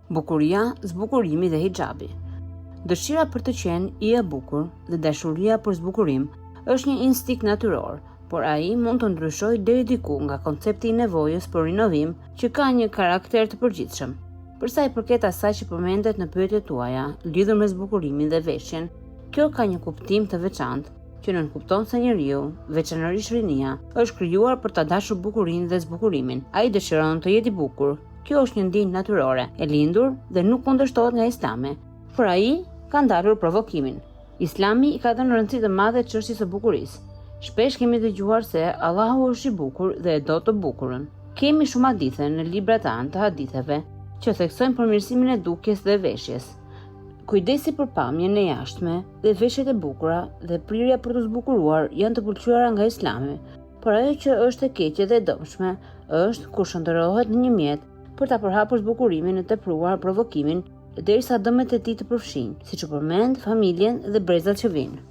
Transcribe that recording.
Bukuria, zbukurimi dhe hixhabi. Dëshira për të qenë i e bukur dhe dashuria për zbukurim është një instinkt natyror, por ai mund të ndryshojë deri diku nga koncepti i nevojës për rinovim që ka një karakter të përgjithshëm. Për sa i përket asaj që përmendet në pyetjet tuaja lidhur me zbukurimin dhe veshjen, kjo ka një kuptim të veçantë që nënkupton se njeriu, veçanërisht rinia, është krijuar për ta dashur bukurinë dhe zbukurimin. Ai dëshiron të jetë i bukur, Kjo është një ndjenjë natyrore, e lindur dhe nuk kundërshtohet nga Islami, por ai ka ndalur provokimin. Islami i ka dhënë rëndësi të madhe çështjes së bukurisë. Shpesh kemi dëgjuar se Allahu është i bukur dhe e do të bukurën. Kemi shumë hadithe në librat tanë të haditheve që theksojnë përmirësimin e dukjes dhe veshjes. Kujdesi për pamjen e jashtme dhe veshjet e bukura dhe prirja për t'u zbukuruar janë të pëlqyera nga Islami, Por ajo që është e keqe dhe e dëmshme është kur shndërrohet në një mjet për ta përhapur zbukurimin e tepruar, provokimin, derisa dëmet e tij të përfshijnë, siç u përmend, familjen dhe brezat që vijnë.